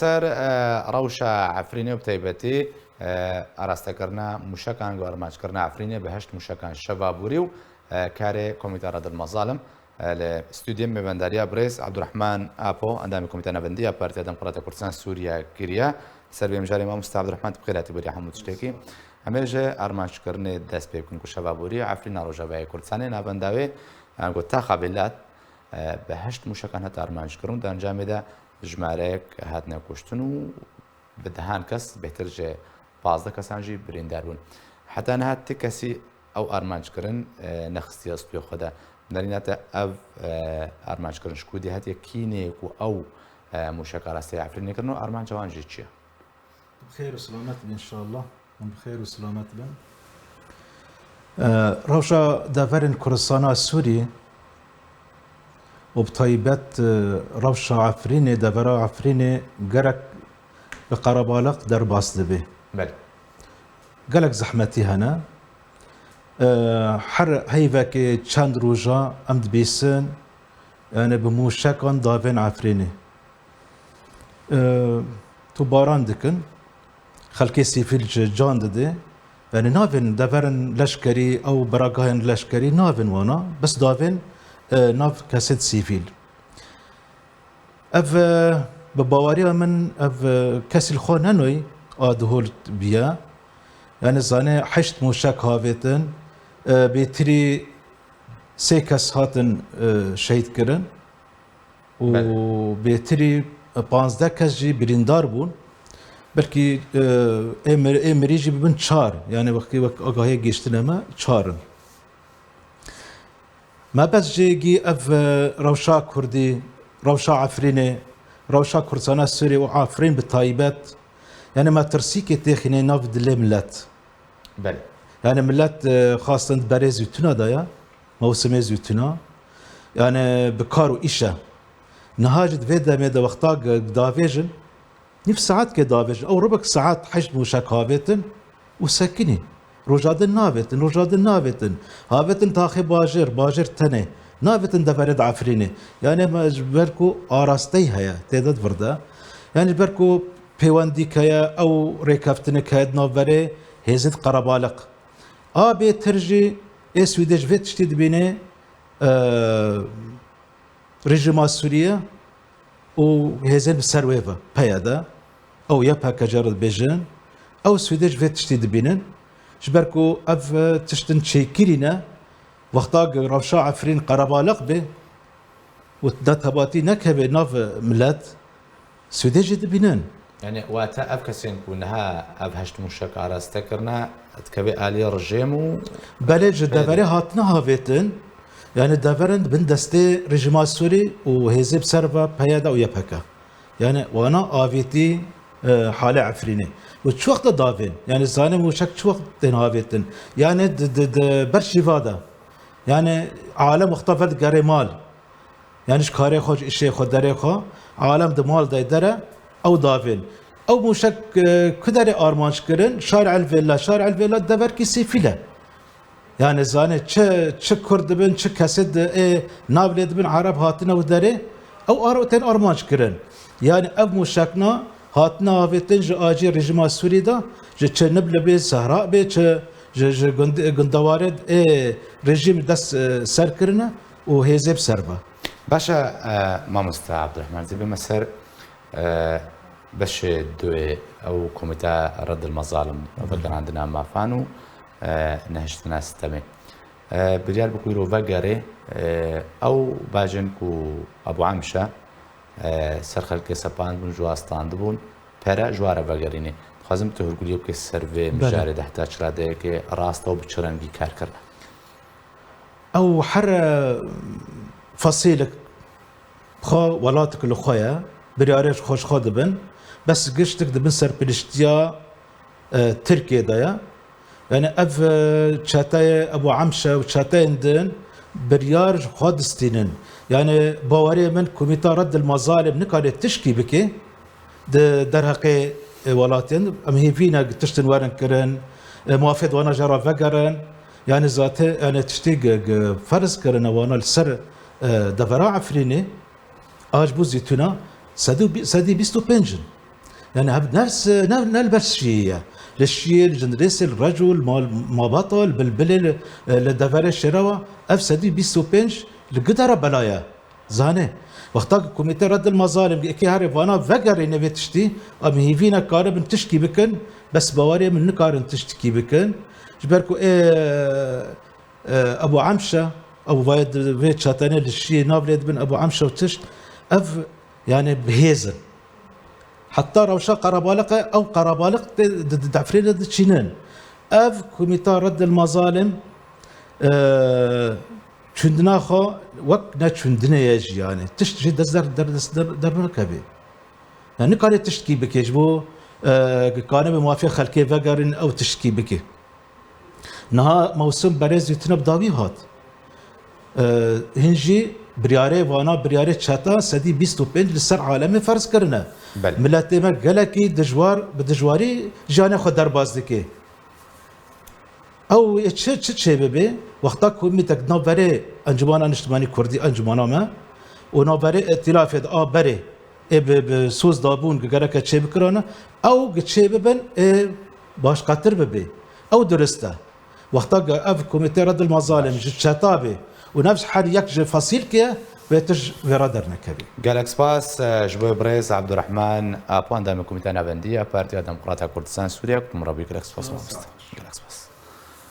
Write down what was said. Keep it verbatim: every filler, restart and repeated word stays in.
Ser, e, rewşa Efrînê û bi taybetî, e, arastekirina mûşekan ku armanckirina Efrînê bi heşt mûşekan şeva borî û, e, karê Komîta Redil Mezalim, e, li stûdyoyê mêvendariya birêz Abdurrahman Apo, endamê Komîta Navendî ya Partiya Demokrata Kurdistan Sûriye kiriye. Ser vê mijarê mamoste Abdurrahman, tu bi xêr hatî bûrî hemû tiştekî. Em ê ji armanckirina dest pê bikin ku şeva borî Efrîna Rojavayê Kurdistanê navenda wê, e, ku taxa vê lat, e, bi heşt mûşekan hat armanckirin û di encamê de jimareyek hatine kuştin û bi dehan kes, bêhtir ji pazdeh kesan jî birîndar bûn. Heta niha ti kesî ew armanckirin, e, nexistiye stûyê xwe de. Nerîna te ev, e, armanckirin ji ku dê hatiye, kî nê ku ew, e, mûşeka rasteyê Efrînê kirin û armanca wan jî çi ye? Bi xêr û silamet bin inşallah. Hûn bi xêr û silamet bin. E, rewşa deverên Kurdistana Sûrî û bi taybet, e, rewşa Efrînê, devera Efrînê gelek bi qerebalix derbas dibe. Belê. Gelek zehmetî hene. E, her heyvekê çend roja em dibîsin, yani bi mûşekan davên Efrînê. E, topbaran dikin, xelkê sivîl ji can dide. Yani navên deverên leşkerî, ew biragahên leşkerî navên wana, bes davên, e, nav kesên sivîl. Ev, e, bi baweriya min, ev, e, kesî li xwe nenoy a dihol biya. Yani zanê heşt mûşek havêtin, e, bêtirî sê kes hatin, e, şehîd kirin û Belê. bêtirî, e, panzdeh kes jî birîndar bûn. Belkî, e, ê mir-, ê mirî jî bibin çar. Yani wextî wek agahiyê gihiştine me çar in. Mebest jî gî ev, e, rewşa Kurdî, rewşa Efrînê, rewşa Kurdistana Sûrî û Efrîn bi taybet, yani metirsîkê têxîne nav dilê milet. Belê. Yani milet, e, xastin di berê zûtina de ya, mewsimê zûtina, yani bi kar û îş e. Niha jî di vê demê de wexta ge-, davêjin, nîv saetkê davêjin. Ew rubik saet heşt mûşek havêtin û sekinî. Roja din navêtin, roja din navêtin. Havêtin taxê bajêr, bajêr tenê. Navêtin deverê di Efrînê. Yani me ji ber ku arasteyî heye, tê de divirde. Yani ji ber ku pêwendîk heye, ew rêkeftinik heye di navberê hêzên qerebalix. A bêtir jî ê Swêdê ji vê tiştî dibîne, e, rejîma Sûriye û hêzên bi ser wê ve, P Y D, ew Y P G jê re dibêjin, ew Swêdê ji vê tiştî dibînin. Ji ber ku ev, e, tiştin çêkirî ne, wexta ku rewşa Efrîn qerebalix bê û netebatî nekeve nav milet, Swêdê jî dibînin. Yani wate ev kesên ku niha ev heşt mûşek araste kirine, dikeve aliyê rejîm û Belê, ji P Y D. deverê hatine havêtin, yani deverin bin destê rejîma Sûrî û hêzê bi ser ve P Y D û Y P G. Yani wana avêtî, e, halê Efrînê. Û çi wext de davên? Yani zanê mûşek çi wext tên havêtin? Yani di, di, di ber şîva de. Yani alem wexta vedigere mal. Yani ji karê xwe, ji îşê xwe, derê xwe, alem di mal de dere, ew davên. Ew mûşek, e, ku derê armanc kirin, Şar Elvêla, Şar Elvêla deverkî sîfîl e. Yani zanê çi, çi Kurd dibin, çi kesê di, ê, nav lê dibin, Ereb hatine û derê, ew ar-, tên armanc kirin. Yani ev mûşekna hatine avêtin ji acî rejîma Sûrî de, ji çi Niblibê, Sehra bê, çi ji, ji gund-, gundewarê, ê, rejîm dest, e, ser kirine û hêzê bi ser ve. Baş e, e, mamoste Abdurrahman, zî bime ser, e, beşê duê ew Komîteya Reddil Mezalim, vegerandina mafan û, e, nehiştina sistemê. E, biryar bi ku îro vegerê, e, ew bajin ku Abu Amşe, e, ser xelkê sepandibûn, ji wan standibûn, pere ji wan re vegerînê. Dixwazim tu hûrguliyê bike ser vê Belê. mijarê de, heta çi radeyekê rast e û bi çi rengî kar kirine? Ew her, e, fesîlik xwe, welatik li xwe ye, biryarê ji xwe ji xwe dibin. Bes giştik dibin serpiliştiya, e, Tirkiyê de ye. Yani ev, e, çeteyê Ebu Emşe û çeteyên din biryar ji xwe distînin. Yani bawerê min Komîta Reddil Mezalim nikare tişkî bike. Di derheqê, e, welatên, em hêvî ne tiştin werin kirin, e, mafê di wana jê re vegerin. Yani zaten, yani tiştê ge-, ge-, ferz kirine wana li ser, e, devera Efrînê, a ji bo zîtûna sedî bîst û pênc in. Yani ev nefs, ne, ne li ber şiyê ye. Li şiyê, li cindirêsê, li reco, li mal, mabata, li bilbilê, li, li deverê şêrewa, ev sedî bîst û pênc li gidara bela ye. Zane. Wexta ku Komîte Reddil Mazalim êkê herê vana vegerîne vê tiştî, em hîvî ne karibin tiştkî bikin, bes bawerê min nikarin tiştkî bikin. Ji ber ku ê, e, Ebu Emşe, ew vayê di vê çatanê li şiyê nav lê dibin Ebu Emşe û tişt, ev, yani, bi hêz in. Heta rewşa qerebaliqê, ew qerebaliq tê di, di defrê de diçînin. Ev Komîta Reddil Mazalim, e, çundina xwe wek ne çundinê ye jî, yani. Tişt jî dest der, der, dest der, dernakeve. Yani nikarê tiştkî bike ji bo, e, kanibê mafê xelkê vegerin ew tiştkî bike. Niha mewsim berê zî tune bi dawî hat. E, hin jî biryarê vana, biryarê çeta sedî bîst û pênc li ser alemê ferz kirine. Belê. Miletê me gelekî dijwar, bi dijwarî jiyanê xwe derbas dike. Ew ê çi, çi çê bibe? Wexta ku mîtek di nav berê Encumana Niştimanî Kurdî, encumana me, û nav berê îtîlafê de a berê ê bi, bi soz dabûn ki gereke çê bikirane, ew gi çê bibin ê başqetir bibe. Ew durist e. Wexta ku ev Komîtê Reddil Mazalim ji çeta bê û nefs her yek ji fasîlkê ye, vê tij vê re dernekevî. Gelek spas, e, ji bo birêz Abdurrahman Apo, endamê Komîteya Navendî ya Partiya Demokrata Kurdistan Sûriye, ku min re bû gelek spas mamoste. Gelek spas.